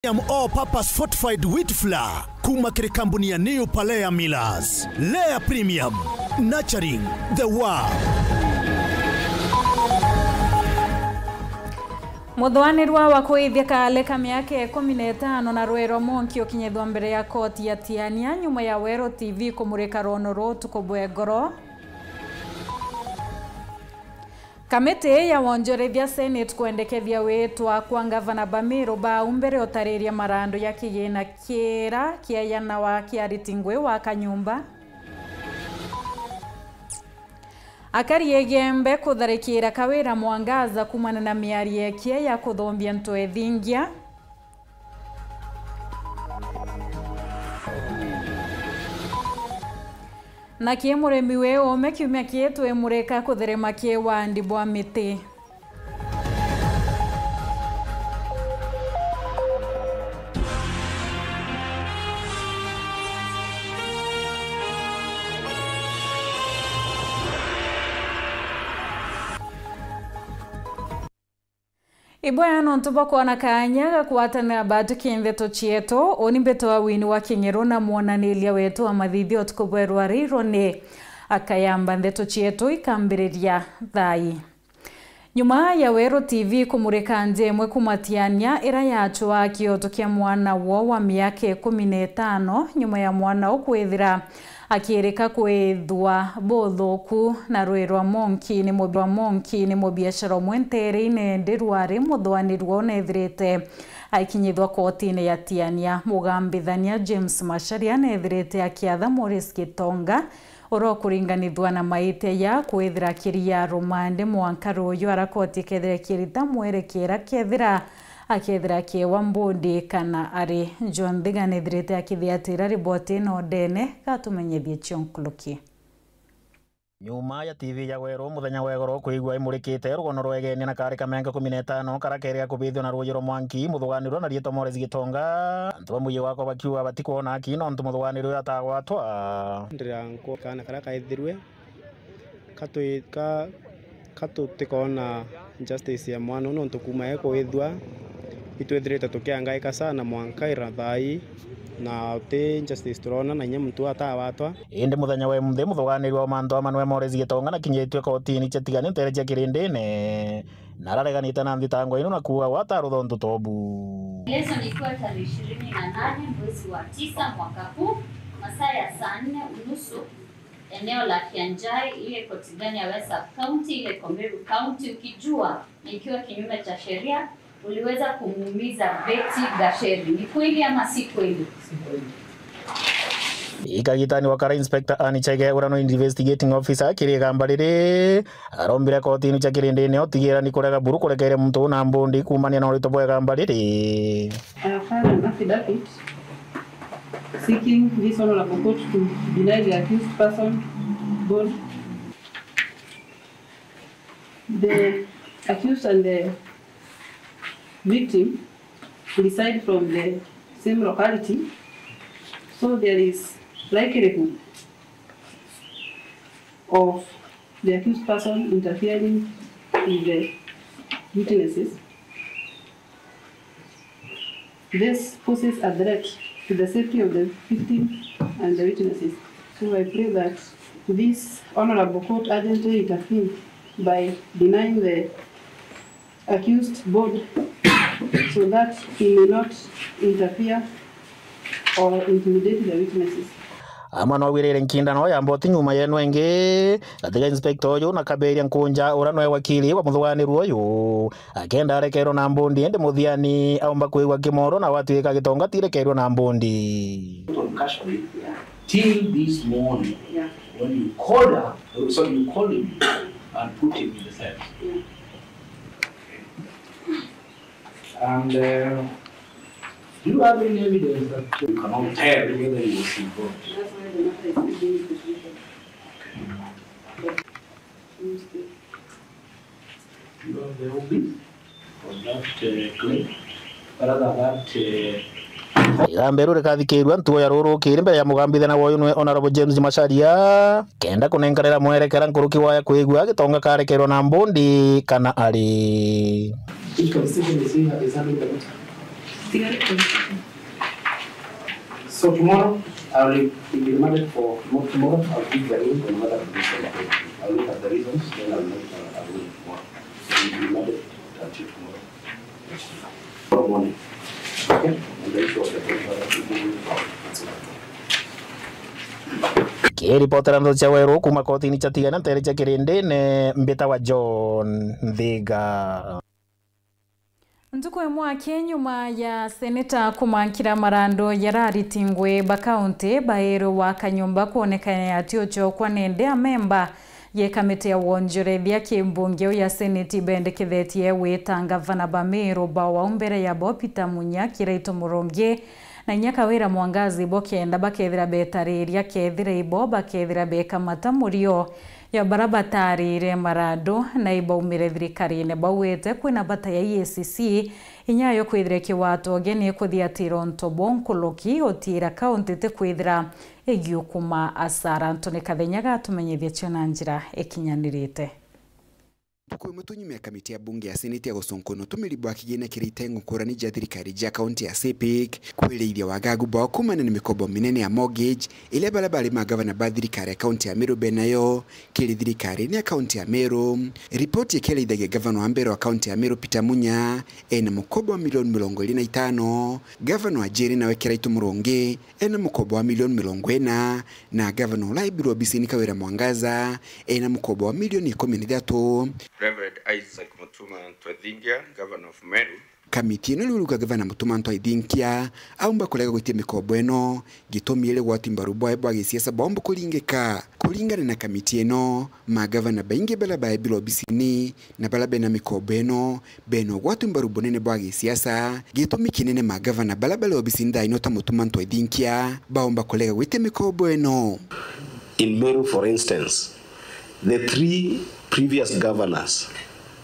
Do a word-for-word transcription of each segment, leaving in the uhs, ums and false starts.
Premium All Purpose Fortified Wheat Flour kuuma kiri kambuni ya New Palea Millers. Lea Premium, nurturing the world. Muthuanirwa wa kuithia kaale ka miaka ikumi na itano na Rwero Monki ukinyithwa mbere ya koti ya Tiania nyuma ya Weru T V kumurika rwono rwa utuku bwa igoro. Kamiti ya wonjorithia Senate kwendekethia witwa kwa ngavana ba Meru bau mbere utariria marandu ya kigina kiria kiayanawa kia ariti ngui wa kanyumba. Akari Igembe kutharikira Kawira Mwangaza kumana na miario ekia ya kuthombia ntu ethingia. Na ki murimi wi uume kiumia kii twimurika kutherema ki wandi bwa miti. Ibwega nontu bwa kwona kaanya ga kwatanira batu ki ndeto cietu. Uni mbitwa Wini wa Kingeru na mwonaniria wetu wa mathithio utuku bwa rwarirwo ni akayamba ndeto cietu ikambiriria thaa ii. Nyuma ya Weru T V kumurika nja imwe kuma Tiania ira yacwaa kioto kia mwana wo wa miaka ikumi na itano, nyuma ya mwana u kwithira akirika kwithwa buthuku na Rwirwa Monki ni mubi-, Monki ni mubiashara umwe nteere-ine, indi rwari muthuanirwa unethirite aikinyithwa kotine ya Tiania. Mugambithania James Macharia nethirite akiatha Maurice Gitonga uria ukuringanithua na maitia ya kwithira akiria rumande mwanka ruuju ara koti ikethira ikirita mwerekera kethira akethira akiewa mbundi kana ari. John Thiga nethirite akithiatira riboti ino ndene, gatumenyethie cio nkuruki. Nyuma ya T V ya Weru muthenya wa igoro kwigua imurikite rugono rwa igeni na kari ka miaka ikumi na itano kara keri ga kubithua na ruuji rwa mwanki, muthuganirwa na riitwa Maurice Gitonga, antu ba muji wakwa bakiuga batikwona aki nontu muthuganirwa uyu atagwatwa. Ndira nko kana kara kaithirwe katwi-, ka-, ka tutikoona justice ya mwana uu, nontu kuuma ekwithua, itwithirite tukiangaika sana mwanka ira thaa ii, na uti justice turoona, na inya muntu atawatwa. Indi muthenya wa imunthi, muthuganirwa wa mantu ama nwe Maurice Gitonga na kinyitue kotini cia tigani ntere cia kirindine, na arareganite na nthitangwa ino na kuuga gwatarutha untu tobu. Maelezo ni kuwa tarehe ishirini na nane mwezi wa tisa mwaka huu, masaa ya saa nne unusu, eneo la Kianjai, ile kotini ya West Sub County, ile iko Meru County, ukijua na ikiwa kinyume cha sheria, uliweza kumuumiza Betty Gacheri. Ni kweli ama si kweli? Si kweli. Ikagitani wa kara Inspector Anne Chege, uria no investigating officer kiri igamba riri, arombire kotini cia kirindine utigira ni kurega buru kurekeria muntu una mbundi kuumania na urito bwa igamba riri. I have filed an affidavit seeking this honorable court to deny the accused person bond. The accused and the victim reside from the same locality, so there is likelihood of the accused person interfering with the witnesses. This poses a threat to the safety of the victim and the witnesses. So I pray that this honorable court urgently intervene by denying the accused bond so that he may not interfere or intimidate the witnesses. Amwe no wirire nkindano ya mboti nyuma yenu ingi, gatiga inspector uyu na Kaberia Nkunja, uria nwe wakili wa muthuganirwa uyu, akenda arekerwe na mbundi, indi muthiani aumba kwigua kimoro na gwatuika Gitonga tirekerwe na mbundi. Till this morning, yeah, when you called her, oh, sorry, you called him and put him in the cell. Yeah. And, uh, do you have any evidence that you cannot tell whether he was involved? That's why the matter is still being investigated. Okay. Do you have the O B of that, uh, claim? Rather that, uh, igamba riu rikathikirua ntuo ya ruru rukiri mbere ya mugambithania wa uyu nwe Honorable James Macharia, kenda kunenkanira mwerekera nkuruki waya kwigua Gitonga karekerwa na mbundi kana ari. Which constitution is he, is having the matter? So tomorrow, I will be remanded for tomorrow. I'll give the ruling on whether to be sent. I'll look at the reasons, then I'll make a, a ruling tomorrow. So you'll be remanded until tomorrow. Tomorrow morning. Okay? And the issue of the paper, Kiripotera ndeto cia weru kuma kotini cia Tigania ntere cia Kirindine, mbitawa John Nthiga. Ntuku imwe aki nyuma ya seneta kumankira marandu ya ariti ngui ba kaunti bairwe wa kanyomba kwonekana ati ucokwa nende a memba ya kamiti ya wonjorethia kimbunge ya seneti bendekithitie gwita ngavana ba Meru ba wau mbere yabo Peter Munya, Kiraitu Murungi na inya Kawira Mwangaza ibo kenda bakethira betariria kethira ibo bakethira bekamata murio ya bara batarire marandu na ibaumire thirikarine. Bauite kwina bata ya E A C C inya yo kwithira ikiwata ugeni kuthiatira untu bo nkuruki utiira kaunti ti kwithira igiukuma asara. Anthony Kathenya gatumenyithia cio na njira ikinyanirite. Ntuku imwe tu nyuma ya kamiti ya bunge ya seneti ya gucunkuna utumiri bwa kigina kiri itengo ngurani ja thirikari ja kaunti ya CEPIC kwirithia wagagu bwao kumana na mikobo minene ya mortgage iria baria bari magavana ba thirikari ya kaunti ya Meru benayo kiri thirikari ni ya kaunti ya Meru. Ripoti ikirithagia gavana wa mbere wa kaunti ya Meru Peter Munya ena mukobo wa milioni mirongo iri na itano, gavana wa jiri nawe Kiraitu Murungi ena mukobo wa milioni mirongo ina, na gavana uria aibirwe obisini Kawira Mwangaza ena mukobo wa milioni ikumi na ithatu. Reverend Isaac Mutuma Ntwethingia, Governor of Meru. Kamiti ino riu riuga gavana Mutuma Ntwethingia aumba kurega gwitia mikobo ino, gitumi iri ugwati mbaru bwae bwa gisiasa bwaumba kuringika. Kuringana na kamiti ino, magavana baingi baria baebirwe obisini na baria bena mikobo ino bena ugwati mbaru bunene bwa gisiasa, gitumi kinene magavana baria bari obisini thaa ino ta Mutuma Ntwethingia baumba kurega gwitia mikobo ino. In Meru, for instance, the three previous governors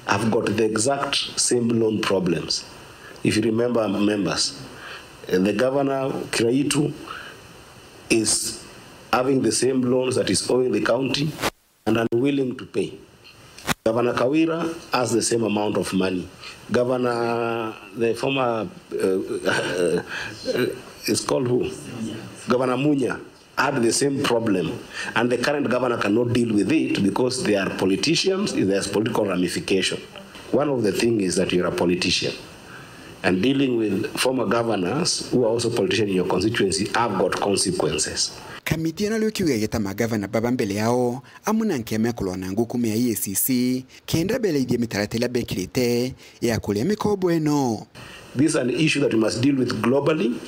have got the exact same loan problems. If you remember, members, eh, the governor, Kiraitu, is having the same loans that is owing the county and unwilling to pay. Governor Kawira has the same amount of money. Governor, the former, uh, uh, uh, is called who? Governor Munya had the same problem, and the current governor cannot deal with it because they are politicians, there's political ramification. One of the things is that you're a politician, and dealing with former governors who are also politicians in your constituency have got consequences. Kamiti ino riu kiuga igeta magavana baba mbere yao amwe na nkema ya kurwa na ngukume ya E A C C kenda beraithia mitaratara iria bekirite ya kuria mikobo ino. This is an issue that we must deal with globally,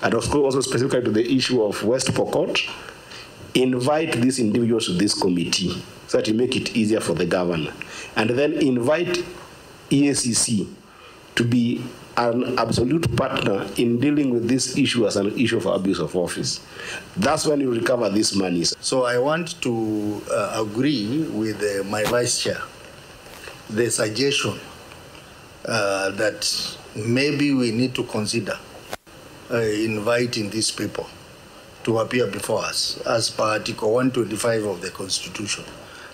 and of course also specifically to the issue of West Pokot. Invite these individuals to this committee so that you make it easier for the governor, and then invite E A C C to be an absolute partner in dealing with this issue as an issue of abuse of office. That's when you recover these monies. So I want to, uh, agree with, uh, my vice chair, the suggestion, uh, that maybe we need to consider, uh, inviting these people to appear before us as per Article one twenty-five of the Constitution,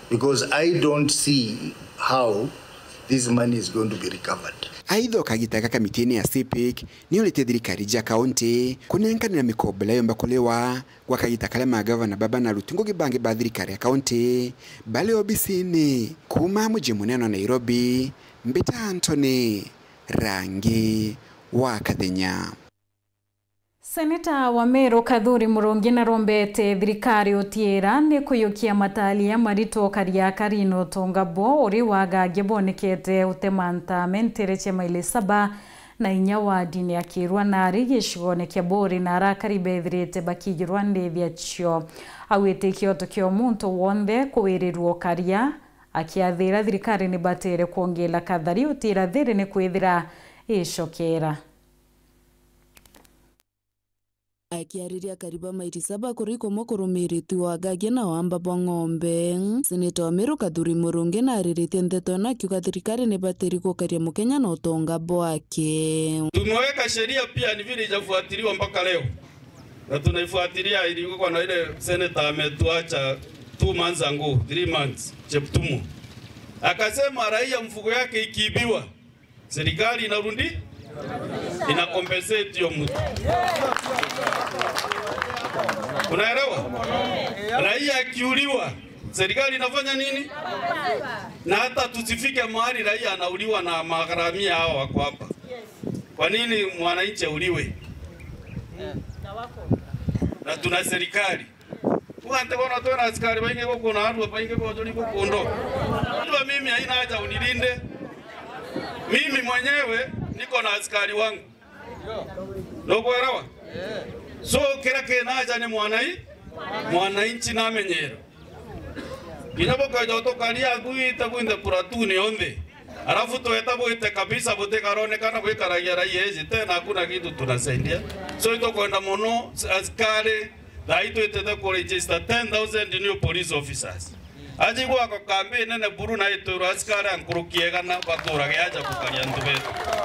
because I don't see how this money is going to be recovered. Aitha, o kagita gaka kamitine ya CEPIC ni urite thirikari ja kaunti kunenkanira mikobo iria yomba kuriwa gwa kagita karia magavana baba na aruti ngugi bangi ba thirikari ya kaunti bari obisini. Kuuma muji munene wa Nairobi, mbita Anthony Rangi wa Kathenya. Seneta wa Meru Kathuri Murungi narombete thirikari utiira ni kuiyukia mataria maritwo karia kari na utonga bwo uri wagagia bwonekete utemanta mentere cia maili saba na inya wardini ya Kirwa nari gicigone kia Buri na arakari bethirite bakigirwa ndithia cio. Augite kioto kia muntu wonthe kuwirirwa ukaria, akiathira thirikari ni batere kwongera kathari utiira thiri ni kwithira icokera. Akiariria akari ba mairi saba kuri kumwe kurumiriti wagagia na wamba bwa ng'ombe, seneta wa Meru Kathuri Murungi nariritie nteto ino akiuga thirikari ni batiri gukaria mukenya na utonga bwake. Tumeweka sheria pia, ni vile ijafuatiliwa mpaka leo, na tunaifuatilia. Ilikuwa na ile senator ametuacha two months ago, three months, Cheptumo akasema raia mfugo yake ikiibiwa, serikali inarudi, ina compensate hiyo mtu. Unaelewa? Raia akiuliwa, serikali inafanya nini? Na hata tusifike mahali raia anauliwa na magharamia hao wako hapa. Kwa nini mwananchi auliwe? Na tuna serikali. Uga nti bono twina askari baingi guku na antu baingi bonjori guku ndo. Unajua mimi haina haja unilinde. Mimi mwenyewe niko na askari wangu. Nukuelewa? So kira kina haja ni mwanai-, mwananchi namenyerwe. Kinya bukeja utukaria gwita gwinthe platoon yonthe. Alafu tweta bwite kabisa butikaronekana bwikaragia raia iji tena, hakuna kitu tunasaidia. So itukwenda mono askari, thaa ii twitite ku register ten thousand new police officers. Aji gwakwa kambi nene buru na itwirwa askari a nkuruki igana baturage aja gukaria antu betu.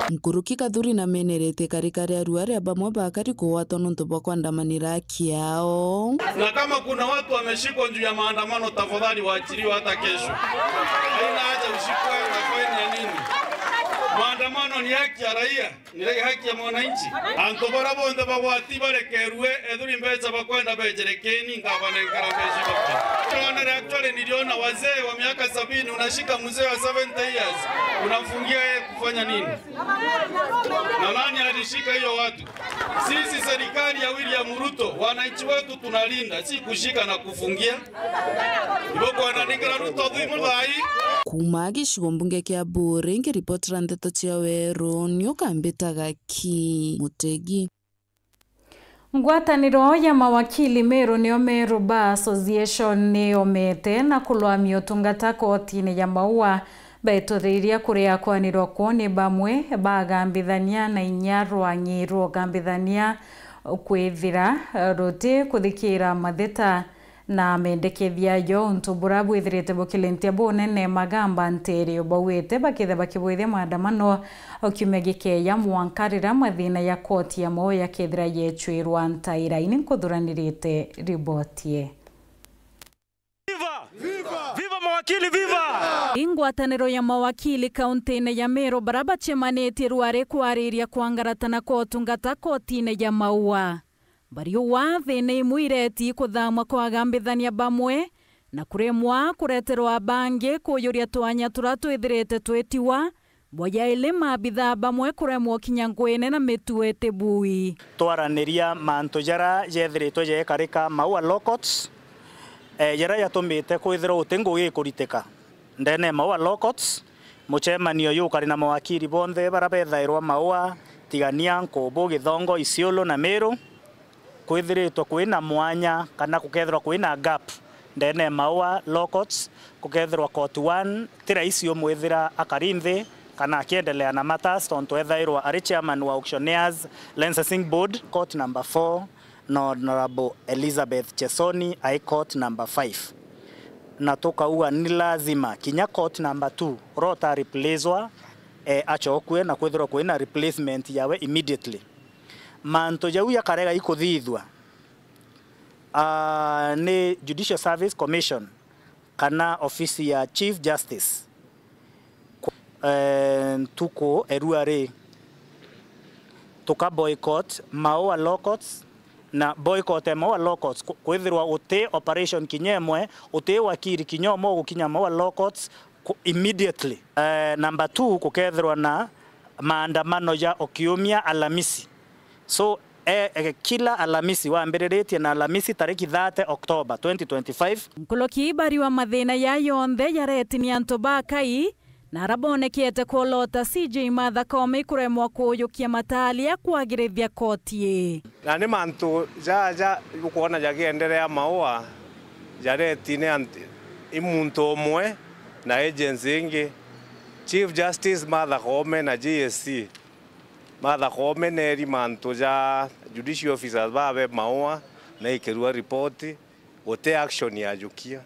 Nkuruki Kathuri nameneretie karika ria rua ria bamwe bakari kugwatwa nontu bwa kwandamanira haki yao. Na kama kuna watu wameshikwa juu ya maandamano, tafadhali waachiliwe hata kesho. Haina haja ushikwe na faini ya nini? Maandamano ni haki ya raia. Ni haki ya mwananchi. Antu bara bonthe bagwati barekerue, ethuri mbeca bakwenda bejerekeni, ngabanenkera mbeca ibaki. Tuonere actually, niliona wazee wa miaka sabini, unashika mzee wa seventy years, unamfungia yeye kufanya nini? Na nani alishika hiyo watu? Sisi serikali ya William Ruto, wananchi wetu tunalinda, si kushika na kufungia. Ibo kwananengera Ruto thwi muthai. Kuuma gicigo mbunge kia Buuri, nkiripotera ndeto cia Weru, ni ukambitaga ki Mutegi. Ngwataniro ya mawakili Meru nio Meru Bar Association ni yomete na kulwamia utungata kotini ya Maua. Baituriria kuria kwanirwa kwoo ni bamwe bagambithania na inya rwang'i rwa ugambithania kwithira ruti kuthikira matheta na mendekethia jo untu bura bwithirite bukilentia bunene magamba nterio bauite bakithe bakibwithia maandamano o kiumia gikeya mwanka rira mathina ya koti ya Maua yakethira yecwirwa ntaira. Ini nkuthuranirite riboti ii. Viva! Viva! Viva mawakili, viva! Ingwataniro ya mawakili kauntine ya Meru bara bacemanitie rwari kwariria kwangaratana kwa utungata kotine ya Maua. Bariuga thina imwe ireti kuthamwa kwa agambithania bamwe na kuremwa kureterwa bangi kuyuria twanya turia twithirite twitiwa, boyaili maabithaa bamwe kuremwa ukinya nguine na mituo iti bui. Twaraniria mantu jara jethiritwe jekarika Maua Law Courts, eh, jara jatumite kwithirwa uti ngugi ikuritika ndene ya Maua Law Courts. Mucemanio uyu ukari na mawakili bonthe bara bethairwa Maua, Tigania, Nkubu, Githongo, Isiolo na Meru. Kwithiritwe kwina mwanya kana gukethirwa kwina gap ndene ya Maua Law Courts, gukethirwa court one ti raisi umwithira akari nthi kana akiendelea na matters, tontu ethairwa ari chairman wa Auctioneers Licensing Board, court number four, na Honourable Elizabeth Chesoni ai court number five. Na tukauga ni lazima kinya court number two uria uta replacewa, eh, achokue na kwithirwa kwina replacement yawe immediately. Mantu jau jakarega ikuthithua, ah, ni Judicial Service Commission kana ofisi ya Chief Justice. Ku-, eh, ntuku erua ri, tuka boycott Maua Law Courts, na boycott ya Maua Law Courts, ku-, kwithirwa uti operation kinya imwe, uti wakiri kinya umwe ugukinya Maua Law Courts, ku-, immediately. Eh, number two, kukethirwa na maandamano ja o kiumia Alamisi. So, eh, eh, kila Alamisi, wambiriritie na Alamisi tariki thirty October twenty twenty-five. Nkuruki bariwa mathina ya yonthe yareti ni antu ba Kai, na ara bonekete kwolota C J Martha Koome ikuremwa kuuyukia mataali ya kwagirithia koti ii. Na ni mantu jaja jukwona jagienderea Maua, jareti ni anti-, i muntu umwe na agency ingi, Chief Justice Martha Koome na J S C. Martha Koome neeri mantu ja judicial officers babe Maua, na ikirua ripoti, guti action yajukia.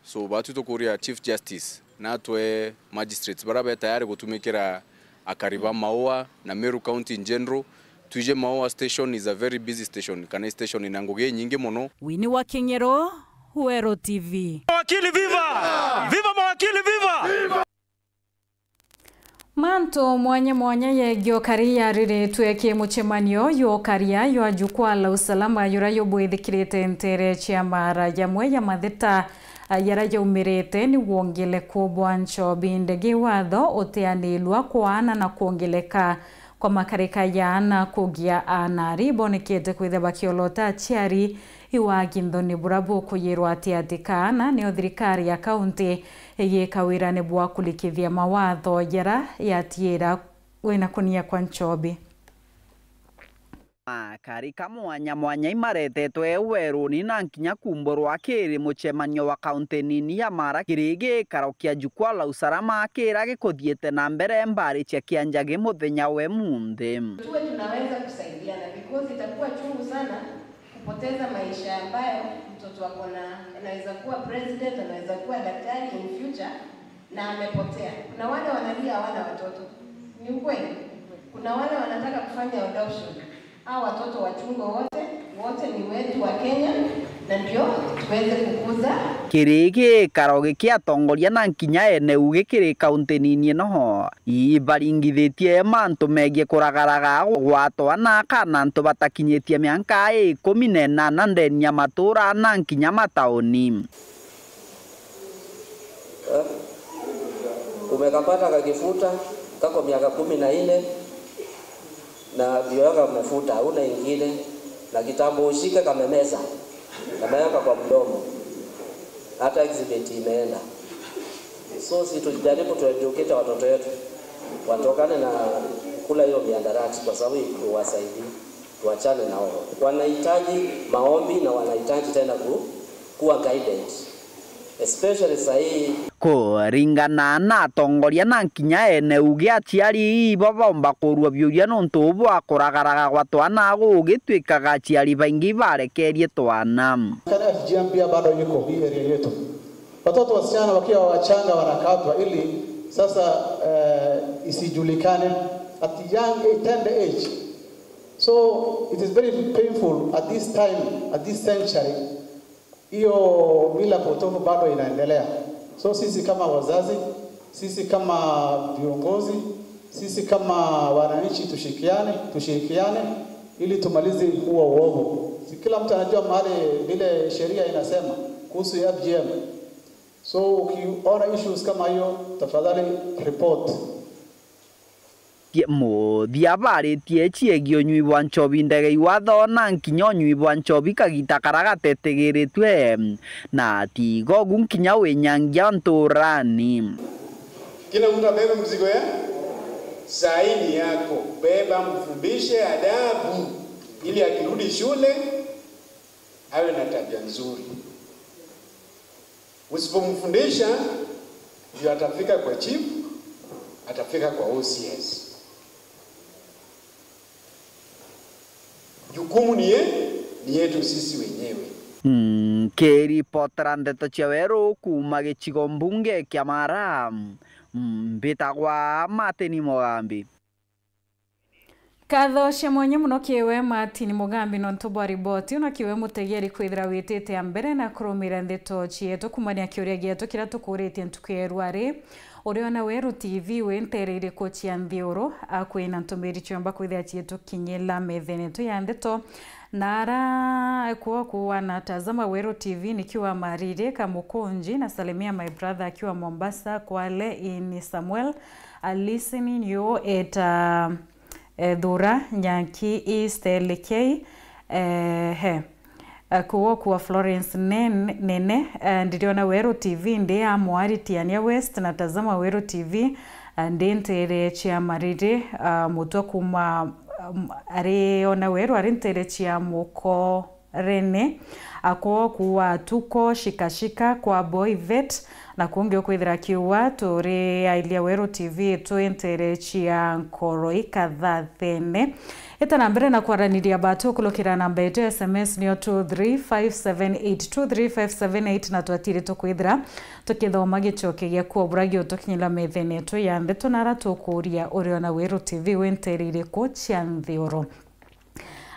So, batu tukuria Chief Justice, na atwe magistrates bara be tayari gutumikira akari ba Maua na Meru County in general. Twije Maua station is a very busy station, kana i station ina ngugi inyingi mono. Winnie wa King'ero, Weru T V. Mawakili viva! Viva mawakili viva! Mantu mwanya mwanya yegio kari yariritwe ki mucemanio yo karia ywa Jukwaa la Usalama yura yubwithikirite ntere cia mara jamwe ya matheta, a, yara yaumirite ni wongeleko bwa nchobi ndege watho, uteanilwa kwa ana na kwongeleka kwa makarika ya ana kugia ana ari bonekete kwithia bakiolota aciari iwa kinthoni bura bukuyirwa ati ati kaana nio thirikari ya kaunti igika wirane bwa kurikithia mawatho jara yatiira wina kunia kwa nchobi. Makarika mwanya mwanya imaretetwe weruni na nkinya kumburwa kiri mucemanio wa kaunti nini ya Mara kiri gikaro kia Jukwaa la Usalama kira gikuthiite na mbere mbari cia Kianjagi muthenya we munthi. Tuwe tunaweza kusaidiana because itakuwa chungu sana kupoteza maisha ambayo mtoto wako na, anaweza kuwa president, anaweza kuwa daktari in future, na amepotea. Kuna wale wanalia hawana watoto. Ni ukweli. Kuna wale wanataka kufanya adoption. Hawa watoto wachungwe wote, wote ni wetu wa Kenya, na ndio tuweze kukuza. Kiri gikaro gikiatongoria na nkinya ene ugi kiri kaunti nini ino, ibaringithitie mantu megie kuragaraga gwa twana kana antu batakinyitie mianka ikumi na inana ndeni ya matura na nkinya matauni. Eh? Umekapata kakifuta kako miaka kumi na nne na ndio yako umefuta, hauna ingine, na kitambo ushike kamemeza, kameweka kwa mdomo, hata exhibit imeenda. So si tujaribu tueducate watoto wetu watokane na kula hiyo miandarati, kwa sababu ikuwasaidii. Tuachane nao. Wanahitaji maombi na wanahitaji tena ku, kuwa guided. Especially sahii. Kuringana na atongoria na nkinya ene ugi, aciari ibo bomba kurua biuria nontu bwa kuragaraga gwa twana gugitwikaga aciari baingi barekerie twana. Kana F G M pia bado yuko hii area yetu. Watoto wasichana wakiwa wachanga wanakatwa ili sasa, eh, isijulikane at young age, tender age. So it is very painful at this time, at this century. Hiyo mila potofu bado inaendelea. So sisi kama wazazi, sisi kama viongozi, sisi kama wananchi tushikiane, tushirikiane ili tumalize huo uovu. Si kila mtu anajua mahali vile sheria inasema kuhusu F G M. So ukiona issues kama hiyo, tafadhali report. Muthia baritie ciegii unyui bwa nchobi ndege iwatho na nkinya unyui bwa nchobi kagita kara gatetigiritwe na tigogu nkinya winyangia nturani. Kila mtu abebe mzigo ya saini yako, beba, mfundishe adabu ili akirudi shule awe na tabia nzuri. Usipomfundisha, ndio atafika kwa chief, atafika kwa O C S. Jukumu ni ye-, ni yetu sisi wenyewe. Nkiripotera ndeto cia weru kuuma gicigo mbunge kia Mara, mbitagwa Martin Mugambi. Nkatho cia mwanya mono kiwe Martin Mugambi nontu bwa riboti, ona kiwe mutegeri kwithira witite a mbere na kurumira ndeto cietu kumania kiuria gietu kiria tukuritie ntuku ya rwari. Uri ona Weru T V wi ntere iriku cia nthiuru? Akwina ntumiri ciomba kwithira cietukinyila methene tu ya ndeto. Na ara kuo kuwa na tazama Weru T V nikiwa Mariri Kamukunji na salimia my brother akiwa Mombasa, Kwale in Samuel, a listening you at, uh, eh, Thura, Nyanki East, L K, eh, he. Eh, kuo kuwa Florence Nen-, Nene, eh, ndiriona Weru T V ndi a Mwari Tiania West na tazama Weru T V, eh, ndi ntere cia Mariri, eh, mutwe kuma, um, ari ona Weru ari ntere cia Muko. Rene, akwo kuwa tuko shikashika kwa boy vet, na kungi ukwithira kiuwa turi ailia Weru T V twintere cia nkoro ikathathene. Ita na mbere na kwaraniria batu ukulukira namba yetu ya S M S niyo two three five seven eight, two three five seven eight, na twatiri tukwithira tukithoma gicoke gia kuobura giutukinyira methene yetu ya ndeto, na ara tukuria uri ona Weru T V wintere iriku cia nthiuru.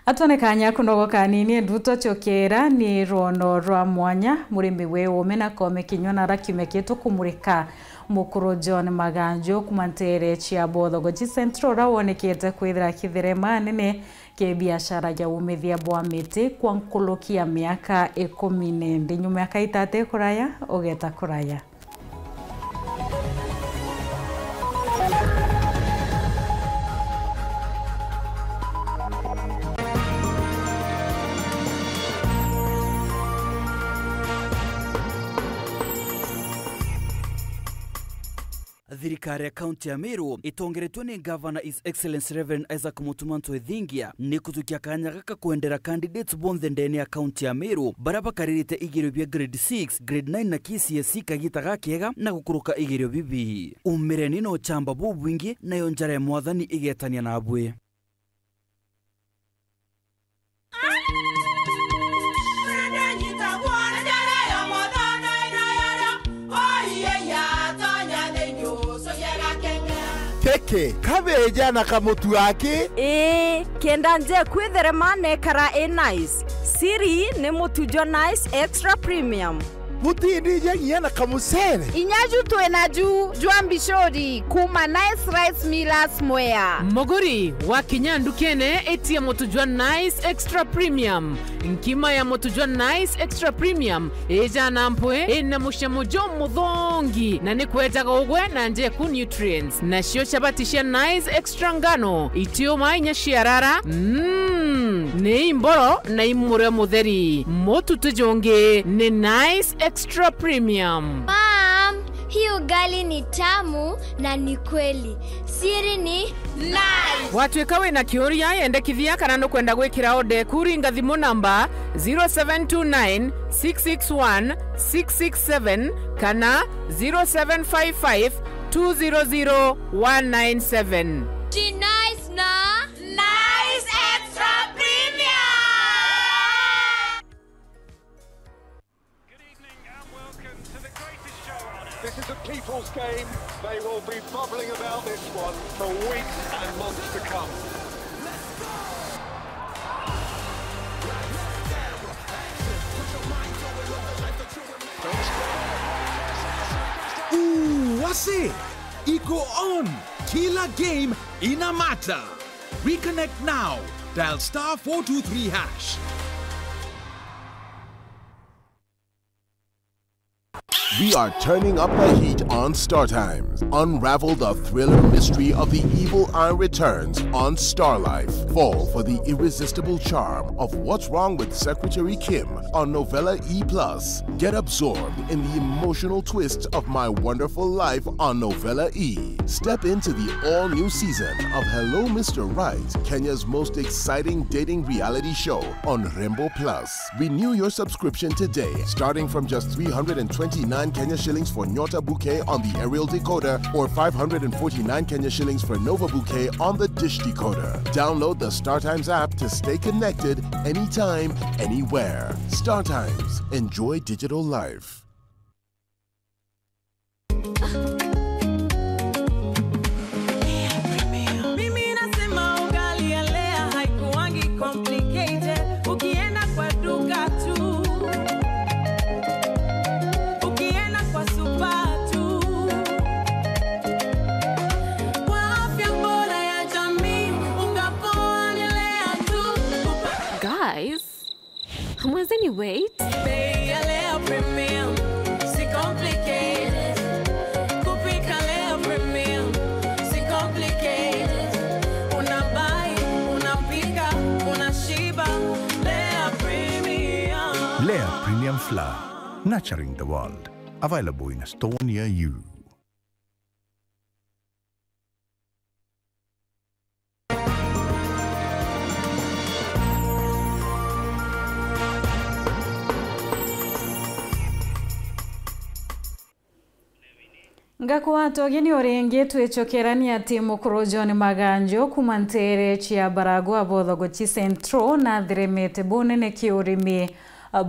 Atwone kanya kunogo kanini, nduto ciokera ni rwono rwa mwanya, murimi wi ume na kome kinywa na ara kiumia kitu kumurika Mukuru John Maganjo kuuma nteere cia Bothogoji Central, uria wonekete kwithira kitherema nene kia biashara ya umithia bwa miti kwa nkuruki ya miaka ikumi na indi. Nyuma ya kaita ati kuraya, ugeta kuraya. Thirikari ya kaunti ya Meru itongeretwe ni Gavana His Excellency Reverend Isaac Mutuma Ntwethingia ni kujukia kanya gaka kwendera candidates bonthe ndene ya kaunti ya Meru baria bakaririte igerio bia grade six, grade nine na K C S E kagita gakiega na gukuruka igerio bibi. Umireni na uchamba bubwingi, nayo njara ya Mwathani igetania nabwe. Keke, kabeja na kamutu aki. Ii, kenda nje kwitherema nekara i nice. Siri ni mutu jwa Nice Extra Premium. Butindija nginya na kamucere. Inya ju twi naju jwa mbicuri kuuma Nice Rice Millers Mwea. Muguri, wakinya ndukene, itia mutu jwa Nice Extra Premium. Nkima ya mutu jwa Nice Extra Premium ijana mpwi, ina mucamo jumuthongi, na ni kwejaga ugwe na njeku nutrients. Nacio chabati cia Nice Extra ngano, itiuma inya ciarara, mm, ni imboro na imurio mutheri. Mutu ti jungi, ni Nice Extra Premium. Mom, hii ugali ni tamu na ni kweli. Siri ni Nice. Watwika wina kiuria, yendekithia kana nukwenda gwikira order eku, ringa thimu namba zero seven two nine, six six one, six six seven kana zero seven five five, two zero zero, one nine seven. Ji Nice na Nice Extra Premium. Good evening and welcome to the greatest show on earth. This is a people's game. They will be bubbling about this one for weeks and months to come. Ooh, what's it? Iko on. Kila game ina matter. Reconnect now. Dial star four two three hash. We are turning up the heat on Star Times. Unravel the thriller mystery of The Evil Eye Returns on Star Life. Fall for the irresistible charm of What's Wrong with Secretary Kim on Novella E plus. Get absorbed in the emotional twists of My Wonderful Life on Novella E. Step into the all-new season of Hello Mister Right, Kenya's most exciting dating reality show on Rembo Plus. Renew your subscription today, starting from just three hundred and twenty-nine Kenya shillings for Nyota Bouquet on the aerial decoder or five hundred and forty-nine Kenya shillings for Nova Bouquet on the dish decoder. Download the StarTimes app to stay connected anytime, anywhere. StarTimes. Enjoy digital life. Mimi nasema ugali ya Lea haikuangi complicated. Ukienda kwa duka tu, ukienda kwa supa tu, kwa afya bora ya jamii, unga poa ni Lea tu. Guys, Mwenzeni, wait. Bei ya Lea Premium, si complicated. Kupika Lea Premium, si complicated. Una buy, unapika, unashiba. Lea Premium. Lea Premium Flour, nurturing the world. Available in a store near you. Ngakwata ugeni o ringi, twicokerania ati Mukuru John Maganjo kuuma nteere cia Baragu Abothogochi Central natheremete bunene kiurimi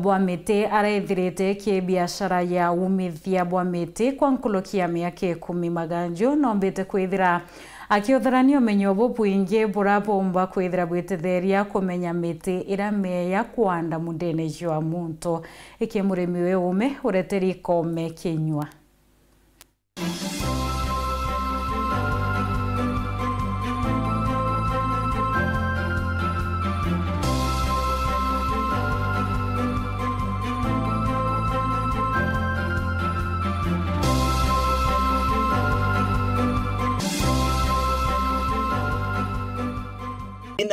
bwa miti, arethirite ki biashara ya umithia bwa miti kwa nkuruki ya miaka ikumi. Maganjo nombite kwithira akiutharania umenyo bubwingi bura bumba kwithira bwitetheria kumenya miti ira mieya kwanda mundene jwa muntu. Iki murimi wi ume ureteri ikome kinyua.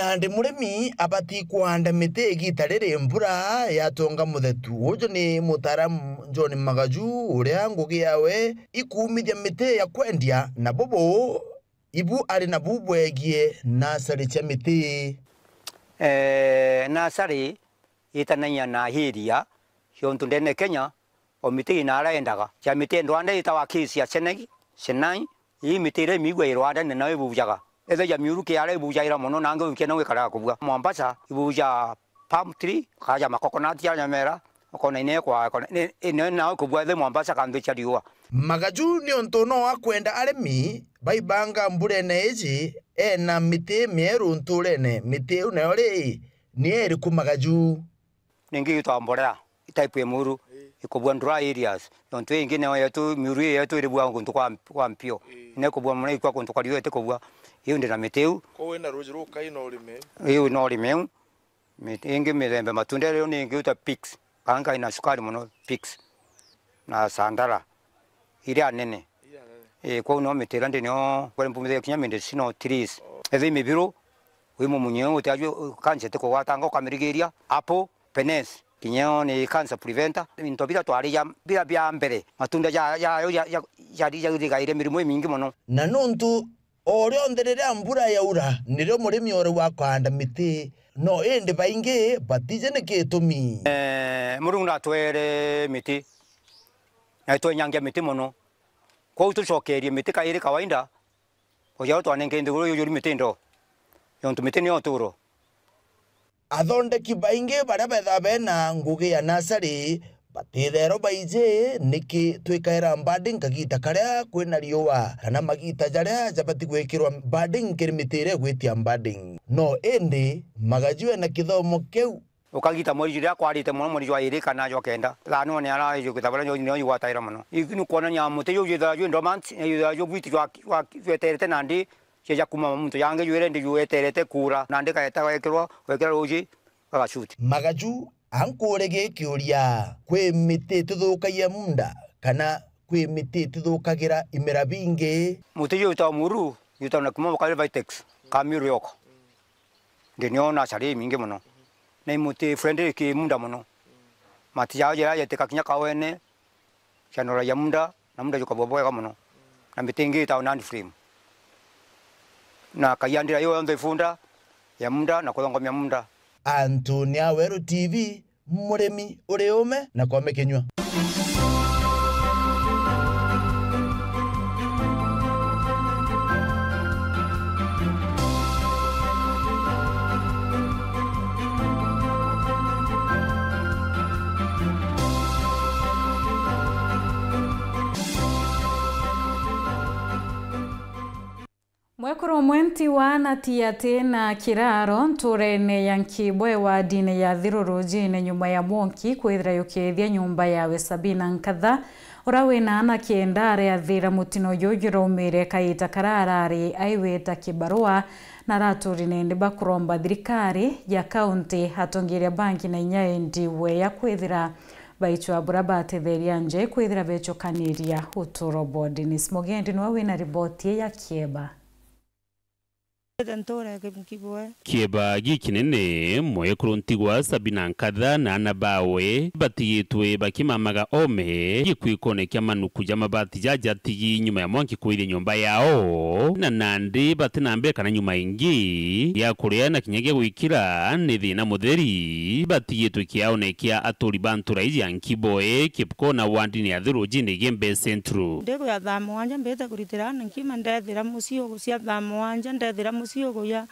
Nandi murimi abati kwanda miti igita riri mbura yatonga muthetu. Uju ni mutaaramu John Magaju, uria ngugi yawe ikumithia miti ya kwendia, na bubu ibu ari nabu bwegie nasari cia miti. Eh, nasari itanagia na area, ciontu ndene Kenya, o miti ina ara endaga. Cia miti endwa nda itawa case ya Chennai, Chennai, ii miti iria imigua i Rwanda ni nayo ibujaga. Ethagia miuru kiara ibujaira mono, na angi ukia no gikaraga kubua. Mombasa ibuja palm tree, kaja ma coconut ya nyamera, ukona ine kwa, ukona ine, ine nao kubua the Mombasa kambi cha riua. Magaju ni untu no akwenda arimi baibanga mburene iji ena miti mieru nturene. Miti iu nayo ri, ni iriku Magaju? Ningi itwa mborera, i type ya muru, ikubua dry areas. Nontu ingi nayo yetu, miuru ii yetu iribua kuntu kwa, kwa mpio. Ii. Ine kubua mono ikwa kuntu kwa riua itikubua. Iu ndi na miti iu. Kou wina ruuji rukai no urime iu? Iu no urime iu. Miti ingi mithemba matunda riu ni ingi uta peaks. Kanga ina sukari mono, peaks. Na sandara. Iria nene. Iria nene. Ii, kwou no miti iria ndi nio, kwari mpumithia kinya medicinal trees. Oh. Ethi mibiru, wi mumunyi uti ajue cancer itikugwatanga ukamirigiria. Apple, penis, kinya yo ni cancer preventer. Into biria twarija, biria bia mbere, matunda ja, ja, ja, ja, ja, ja, jarigaire mirimu imingi mono. Na nontu o rionthe riria mbura yaura, nirio murimi oragwa kwanda miti. No indi baingi batiji ni gitumi. Eh, Murungu natwere miti, na itwenyangia miti mono. Kwou tucokerie miti kairi kawaida, uciaro twanenke nthiguru yujuri miti ndo, nontu miti niyo uturo. Athondeki baingi baria bethaga bena ngugi ya nasari batitherwa baiji niki twikaira budding kagita karia kwina riua, kana magita jaria jabati gwikirwa budding kiri miti iria igwitia budding. No indi Magaju ena kithomo kiu. Ukagita mweri juria kwarite mono, mweri jwa iri kana jwa kenda, thaa none ara iju kithabara nyo nyo igwataira mono. Iu ni kwonania muti ju jwithaga jwi dormant, na jwithaga jwi gwiti jwa, jwa, jweterete nandi, cia, cia kuma muntu jangi jwire ndi jweterete kuura, nandi kaeta gwekirwa, gwekira ruuji, gagashuti. Magaju ankure gikiuria, kwi miti itithukagia munda, kana kwi miti itithukagira imera bingi? Muti ju witagwa muru, jwitagwa na kimombo kari vitex, ka miuru yoko. Ndi nio nasari imingi mono. Na i muti friendly ki munda mono. Mati jao jira jetika kinya kawene, cianoragia munda, na munda jukabua bwega mono. Na miti ingi itagwa nandi frame. Na kaiandira yo yonthe ifunda ya munda na kuthongomia munda. Antu ni Aweru T V, murimi uri ume na kwame kinyua. Mwekuru umwe nti wa Natiati na Kiraro, ntuurene ya Nkibwe, wadine ya Thirurujine, nyuma ya mwanki kwithira yukiithia nyumba yawe. Sabina Nkatha, uria wina aana kenda, areathira mutino juju juraumire kaita karia arari aiwita kibarua na araturi nindi bakuromba thirikari ya kaunti, atongeria banki na inya endi we ya kwithira baichwa buria batetheria nje kwithira bechukaniria uturo bwa Dennis Mugendi. Niwe wina riboti ii ya Kieba. Ntuure Nkibwe. Kieba gikinene, mwekuru ntigwa Sabina Nkatha na aana bawe batigitwe bakimamaga ome gikwikone kia manuku ja mabati jaja tigi nyuma ya mwanki kwithia nyumba yao, na nandi bati na mbere kana nyuma ingi ya kuria na kinya gia gwikira ni thina mutheri, batigitwe kiaone kia aturi ba ntura iji ya Nkibwe, Kipkona, wandini ya Thirujini, Igembe Central. Ndiku ya thaa mugwanja mbite kuritira aana nkima, ndethira mucii ugucia thaa mugwanja, ndethira mucii uguya.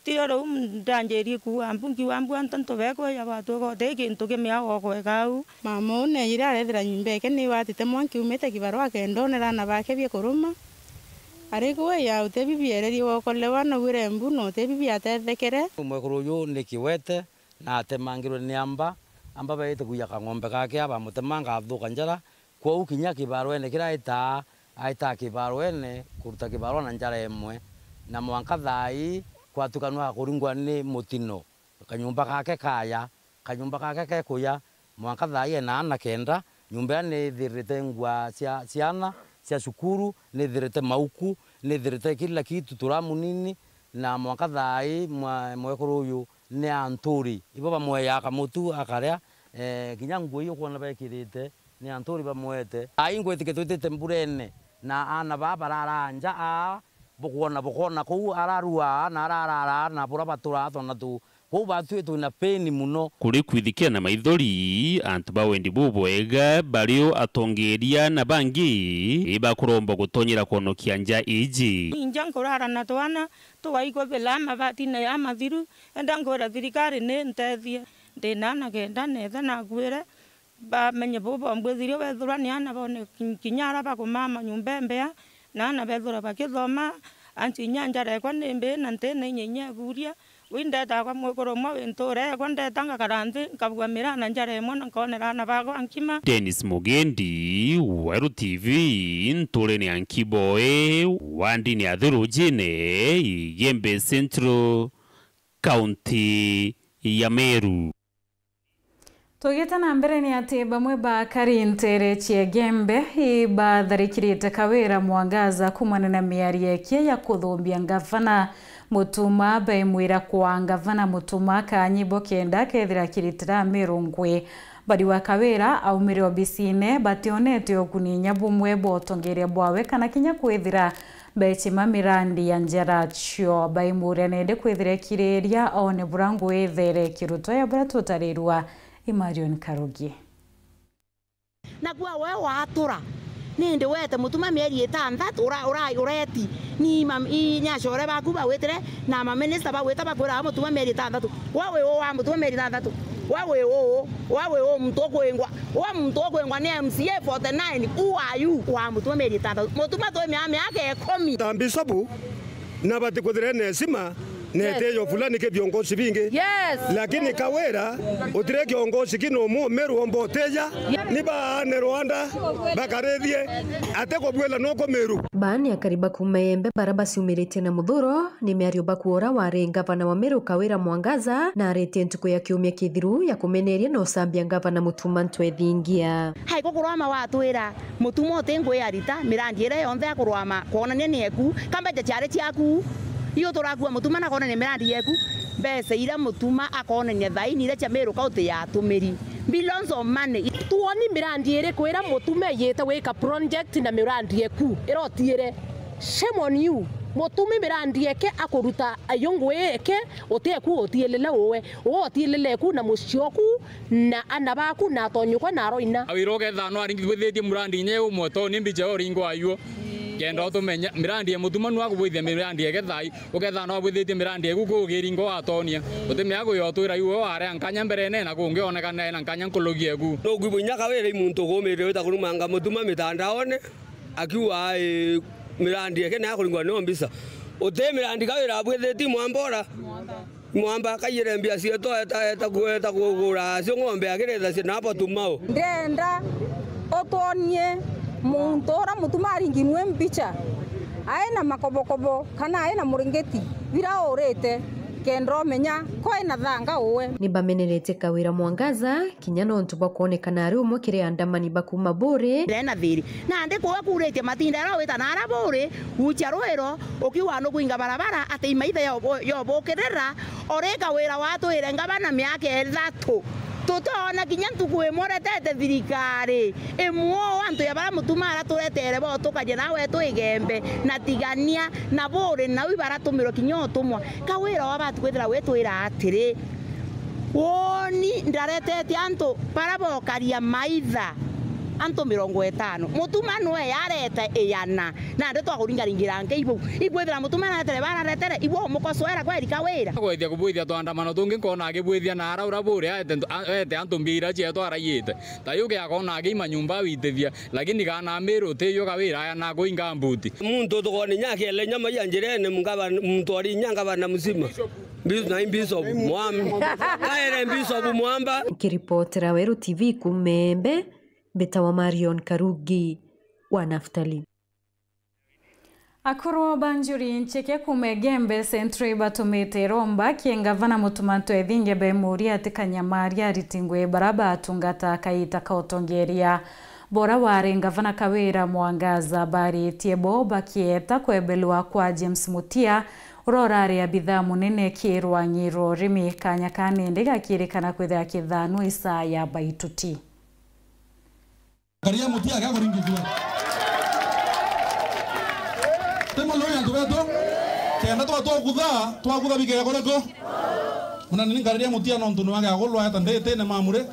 Tio riu ndanjirie kuuga mbu, nkiuga mbu antu ntu bekwija batwika uti gintu kimia gokwega au. Mama uu neejire arethira nyumba eke ni watite mwanki umite kibarua akenda onera aana bake bia kuruma. Ari kwija uti bibi ererie wokolewa, naugire mbu na uti bibi atethekere. Mwekuru uyu ni kiwete na atemangirwe ni amba, amba baite kuiya kang'ombe gake, abamutemanga athuka njara. Kwou kinya kibaruene kiria aitaa, aitaa kibaruene kuruta kibarua na njara imwe, na mwanka thaa ii kwatukanwa kuringwa ni mutino. Kanyumba gake kaya, kanyumba gake kekuya, mwanka thaa ii ena aana kenda, nyumba iria nithirite ngua cia ciana cia cukuru, nithirite mauku, nithirite kila kitu, turamu nini, Na mwanka thaa ii mwa-, mwekuru uyu ni anturi. Ibo bamweyaa kamutu akaria, eh, kinya nguo iu ukwona bekirite, ni anturi bamwete. Ai ngwitikia twitite mburene, na aana baa barara nja aa, bukwona, bukwona kuu ararua aa na ararara aa na bura baturaa twana tu. Kuu batwi twina pain muno. Kuri kwithikia na maithori, antu ba wendi bubwega, bari o atongeeria na bangi, ibakuromba gutonyera kwonokia nja iji. Inja nkurara na twana, tugaikubila mabatine ya mathiru, enda nkwira thirikari ni ntethie. Ndi na aana kenda, neetha nakuire, bamenye buu bombwithirie wethirwa ni aana bone ki-, kinya ara bakumaa manyumba mbea, na aana bethirwa bakithoma, antu inya njara ekwa ni mbii na nti na inya inya ekuria. Wi ndetaa kwa mwekuru umwe wi ntuura ekwa, ndeta ngakara nthi, nkabua miraa na njara imwe na nkoonera aana bakwa nkima. Dennis Mugendi, Weru T V, ntuurene ya Nkiboe, wandine ya Thirujine, Igembe Central, kaunti ya Meru. Tugite na mbere ni ati bamwe ba akari nteere cia Igembe ibatharikirite Kawira Mwangaza kuumania na miario ikia ya kuthumbia ngavana Mutuma. Baimwira kwa ngavana Mutuma kanyi bo kenda akethira akiritira Amiru ngui. Bari wa Kawira aumire obisine bationete uguni inya bumwe bwa utongeria bwawe kana kinya kwithira beechima mirandi ya njaracio. Baimuuria nende kwithira ekiriria oone bura ngui ithere ikirutwa ya bura tutarirua i Marion Karugi. Nakua we watura, nindi wete Mutuma mieri itanthatu, ura-, ura-, ureti, ni mam-, i-, ni acore baku bagwitire na maminista bagwita bakwiraga Mutuma mieri itanthatu. We wi uu wa Mutuma mieri itanthatu? We wi uu? We wi uu muntu ukwingwa? We muntu ukwingwa ni M C A forty nine, who are you? Wa Mutuma mieri itanthatu. Mutuma twi mia-, miaka ikumi. Ta Mbisobu, na batikwithira na heshima na itiyo fulani ki viongozi bingi. Yes. Lakini Kawira, utire kiongozi kinu umu Meru omba utiya. Ni baane Rwanda, bakarithie, atikubwira nuku Meru. Baa ni akari ba kuuma Igembe bara baciumiritie na muthuro ni miario bakuura wari ngavana wa Meru Kawira Mwangaza, na aritie ntuku ya kiumia kithiru ya kumeneria na ucambia ngavana Mutuma Ntwethingia. Hai kukurwama watwira, Mutuma uti ngui arita, mirandi iria yonthe akurwama kwonania ni eku, ka mbeca ciari ciaku? Iyo turakua Mutuma na kwonania mirandi yeku? Mbeca iria Mutuma akonania thaini iria cia Meru County yatumiri. Billions of money. Twoni mirandi iriku iria Mutuma eyite gwika project na mirandi eku irotiire? Shame on you. Mutumi mirandi eke akuruta ayo ngui eke, uti eku utiilile uwe. Uwe utiilile eku na mucii oku na ana baku na atonyukwa na aroina. Awira ukethaa no aringithwithitie murandi inya umwe to ni mbicha yo ringo ayuo. Kenda utumenya mirandi ya Mutuma nu akubwithia mirandi yake thai. Ukethaa no abwithitie mirandi yaku kugiringo watonia. Utimea kuyotwira iwe warea nkanya mberene na kungi onekana ena nkanya nkurugi eku. Nukwigua inya Kawira i muntu ukumire wita kurumanga Mutuma mitandaone, akiuga, ii, mirandi yake ni ya kuringwa nio mbisa. Uti mirandi Kawira abwithitie mwambora. Mwamba akaiyire mbia cietu, eta, eta ku-, eta kugura cio ng'ombe akirithacia na abo tumau. Ndenda utwonie muntu ura Mutuma aringinwe mbicha, ai na makobokobo kana ai na muringiti bira urite, kenda umenya ko ai na thanga uwe. Ni bamenerete Kawira Mwangaza kinya nontu bwa kwonekana ari umwe kiri andamani ba kuuma Buuri. Ndena thiri. Nandi kuwe kuuritie matinda aria wita na aria Buuri, gucia rwiro, ukiuga nukwinga barabara, ati imaitha yobu-, yobukirira, ori Kawira watwire ngavana miaka ithatu. Tutoona kinya ntuku imwe uretete thirikari imwe o antu ya bara Mutuma araturetere botukania nawe twi Igembe na Tigania na Buuri nau ibaratumirwe kinya utumwa. Kawira wabati kwithira witwira atiri, Woni ndaretete antu bara bokaria maitha, antu mirongo itano. Mutuma nwe yarete iana. Nandi twakuringaringira nki ibou? Ikwithira Mutuma naretere bararetere, ibwo umukosoera kweri Kawira? Gwithia kubwithia twandamano tungi nkona akibwithia na ara ura Buuri aete ntu-, a-, ete antu mbia ira cietwa araiite. Tayu ke akona aki manyumba awitithia, lakini kana Amiru tiyo Kawira aya na kuinga mbuti. Muntu tukoni nya akiele nyama ya njirene, mungaba-, muntu ari nya ngabana mzima. Bis-, na Bishop Mwamba. Kaere Bishop Mwamba. Nkiripotera Weru T V kuuma Igembe, mbitawa Marion Karugi wa Naftali. Akuru ba njuri ncheke kuuma Igembe Central batumite iromba kiri ngavana Mutuma Ntwethingia bemuria ati Kanyamaria ariti ngui bara batungata kaita ka utongeria. Bora wari ngavana Kawira Mwangaza baritie bo bakieta kwebelwa kwa James Mutia, Uria urari abithaa munene ki rwang'i rwa urimi, kanya ka nende gakirikana kwithira kithanwa isaa ya Baituti. Karia mutia aga kuringithua. Ti muno antu betu. Kenda twa twakutha, twakutha bikegureko. Muna ni nkaria mutia nontu ni wage agulwa eta nditine mamure.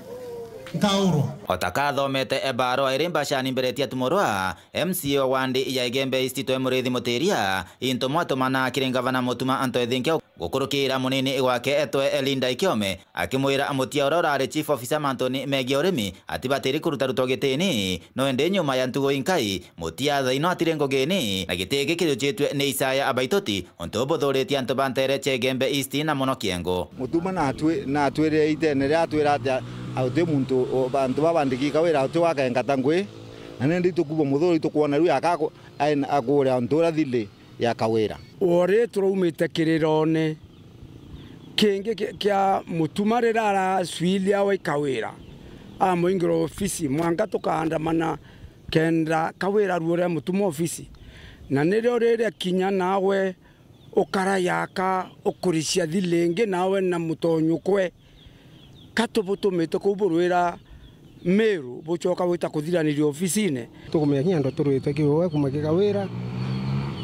Nkaurwa. O ta kathomete ebarua iri mbacani mbere tia tumurwa, M C A wa wandi ya Igembe East Twe Muriithi Mutiria, into mwatumana kiri ngavana Mutuma Anto Ethinkia gukurukira munini gwake etwe Linda Ikiome, akimwira mutia uria urari chief officer mantuni megie urimi atibatiri kurutarutwa gitini, no indi nyuma ya ntugu inkai, mutia thaino atiri ngugini, na giti giki kijuchitwe ni Isaya Abaitoti, untu buthuritie antu ba ntere cia Igembe East na muno Kiengo. Mutuma natwi-, natwirire itene riria atwira ati a-, uti muntu, o, bantu babandiki kawira uti wakengata ngui, na nindi itukubwa muthuri itukwona riu aka aku-, aina-, akuria untu uria thili ya Kawira. Wori turaumite kirirone kingi ki-, kia Mutuma riria aracwilia we Kawira, amuingira ofisi, mwanka tukaandamana kenda Kawira aruure Mutuma ofisi. Na nirio riria kinya nawe ukara yaka ukuricia thilingi nawe na mutonyukwe. Ka tubutumite kuu burwira Meru bucoka gwita kuthiraniria ofisine? Tukumenya kinya andu turwite kiuwe kuma kikawira,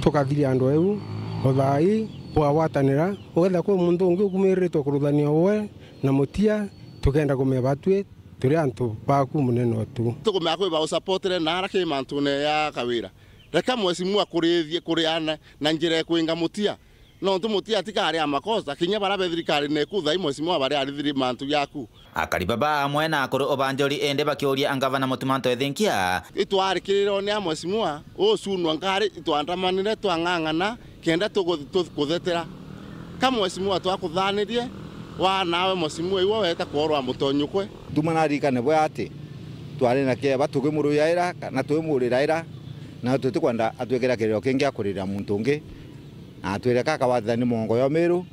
tukathiria andu eu, o thaa ii bwagwatanira, ugetha kwi muntu ungi ukumiriritwe kuruthania uwe na mutia, tukenda kumenya batwi turi antu baku munene utu. Tukumenya kwi bausapotire naara ki mantune ya Kawira. Reka mheshimiwa kurithie kuriana na njira ikwinga mutia. Nontu mutia atikari a makosa, kinya baria be thirikari neku thaa ii mheshimiwa bari arithiri mantu jaku. Akari baba amwe na akuru ubanjori indi bakiuria ngavana Mutuma Anto Ethinkia. Itwarikirirwo ni a mheshimiwa, ucunwa nkari itwandamanire twang'ang'ana kenda tugu-, tu-, kuthetera. Ka mheshimiwa twakuthanirie, wa nawe mheshimiwa iwe weta kworwa mutonyukwe. Tuma narikane bwe ati twari na kieba tukimuruyaira kana twimuriraira, na tutikwenda atwikira kiriro kingi akuririra muntu ungi. Na atwire ka akawatithania mugongo jwa Miru,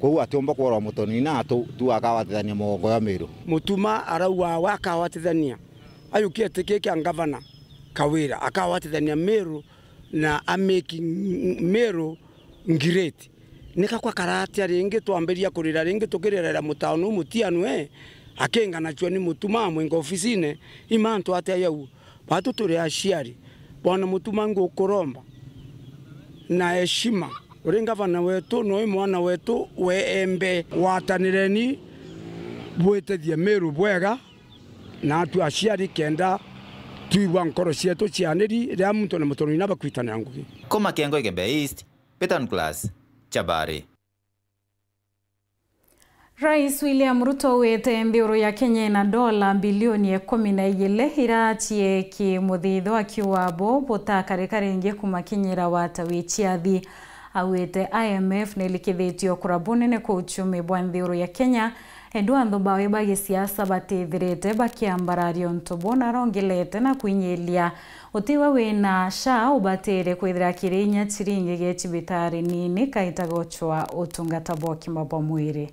kwou atiumba kworwa mutoni na atu-, tu akawatithania mugongo jwa Miru. Mutuma arauga we akawatithania, ajukia iti ki kia ngavana Kawira, akawatithania Miru na ameki Miru ngiriti. Nika kwa karatia ringi twambiria kurira ringi tukiriraira mutaoni u mutianu e, akinganachua ni Mutuma amwinga ofisine, i mantu atia jau? Batu turi aciari. Bwana Mutuma, ngukuromba na heshima, uri ngavana wetu, na uri mwana wetu we Embe, gwatanireni bwitithie Miru bwega, na atu aciari kenda twigua nkoro cietu cianiri riria muntu na mutonyi na bakwitanira ngugi. Kuma Kiengo Igembe East, Peter Nicholas, Chabari. Rais William Ruto augite nthiguru ya Kenya ina dola bilioni ikumi na igiri iracie kimuthitho, akiuga bo butakarika ringi kumakinyira wata wi ciathi. Augite I M F nilikithitie ukura bunene kwa uchumi bwa nthiguru ya Kenya, indi anthu bawe ba gisiasa batithirite bakiambararia untu buu, na arongelete na kwinyiria utiwe wina SHA ubatire kwithira kiri inya ciringi gia cibitari nini kaita gochwa utungata bwa ugima bwa mwiri.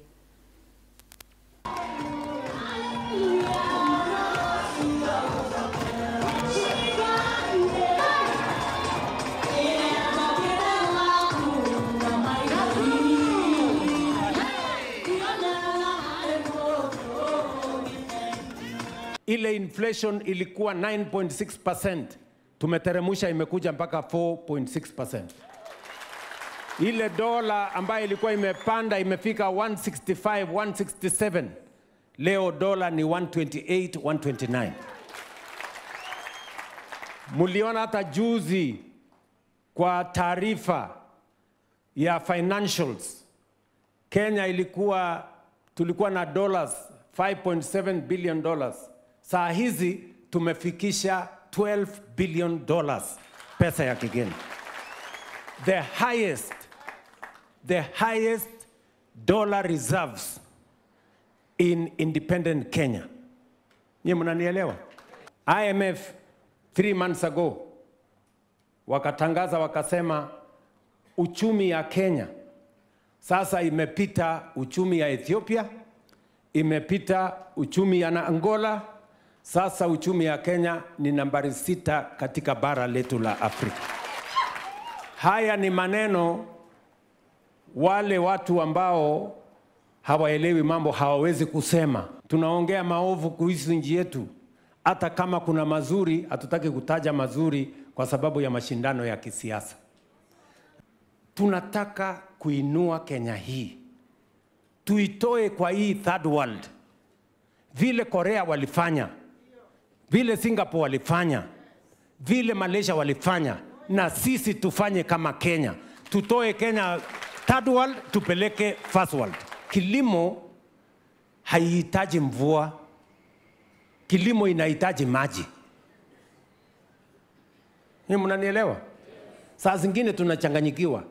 Ile inflation ilikuwa nine point six percent, tumeteremusha, imekuja mpaka four point six percent. Ile dola ambayo ilikuwa imepanda imefika one sixty-five, one sixty-seven. Leo dola ni one twenty-eight, one twenty-nine. Muliona hata juzi kwa taarifa ya financials, Kenya ilikuwa, tulikuwa na dollars, five point seven billion dollars. Saa hizi tumefikisha twelve billion dollars pesa ya kigeni. The highest, the highest dollar reserves in independent Kenya. Nyie mnanielewa? I M F three months ago wakatangaza, wakasema uchumi ya Kenya sasa imepita uchumi ya Ethiopia, imepita uchumi ya na Angola, sasa uchumi ya Kenya ni nambari sita katika bara letu la Afrika. Haya ni maneno Wale watu ambao hawaelewi mambo hawawezi kusema. Tunaongea maovu kuhusu nchi yetu, hata kama kuna mazuri, hatutaki kutaja mazuri kwa sababu ya mashindano ya kisiasa. Tunataka kuinua Kenya hii, tuitoe kwa hii third world, vile Korea walifanya, vile Singapore walifanya, vile Malaysia walifanya, na sisi tufanye kama Kenya, tutoe Kenya third world, tupeleke first world. Kilimo haihitaji mvua, kilimo inahitaji maji. Ni mnanielewa? Saa zingine tunachanganyikiwa.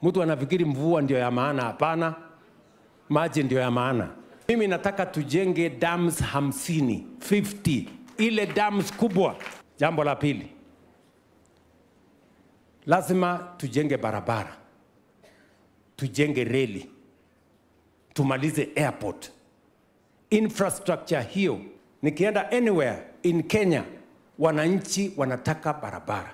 Mtu anafikiri mvua ndio ya maana. Hapana, maji ndio ya maana. Mimi nataka tujenge dams hamsini, fifty, ile dams kubwa. Jambo la pili, lazima tujenge barabara, tujenge reli, tumalize airport. Infrastructure hiyo, nikienda anywhere in Kenya, wananchi wanataka barabara.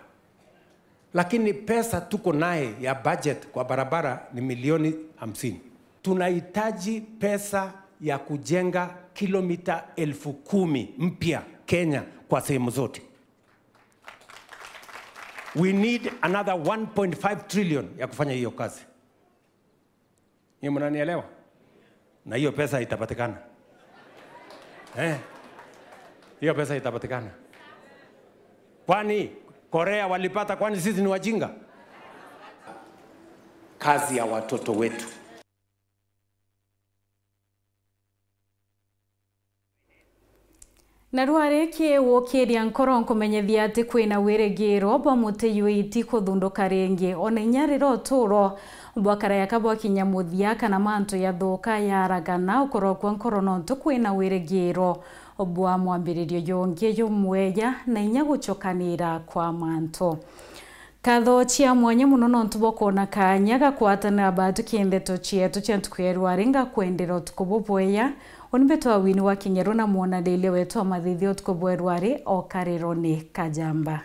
Lakini pesa tuko naye ya budget kwa barabara ni milioni hamsini. Tunahitaji pesa ya kujenga kilomita elfu kumi mpya Kenya kwa sehemu zote. We need another one point five trillion ya kufanya hiyo kazi. Ni mnanielewa? Na hiyo pesa itapatikana. Eh? Hiyo pesa itapatikana. Kwani Korea walipata, kwani sisi ni wajinga? Kazi ya watoto wetu. Na rwari ki gukiria nkoro nkumenyithia ati kwina wirigiro bwa muti jwa iti kuthunduka ringi, ona inya riria uturo bwa karayaka bwakinya muthia, kana mantu jathuka jaaragana, ukorokua nkoro nontu kwina wirigiro bwa mwambiririo jungi jumweja na inya gucokanira kwa mantu. Nkatho cia mwanya mono nontu bwa kwona kaanya ga kwatana batuki ndeto cietu cia ntuku ya rwari. Ngakwendera utuku bubweya. Uni mbitwa Wini wa Kinyeru na mwonaniria wetu wa mathithio utuku bwa rwari, okariro ni kajamba.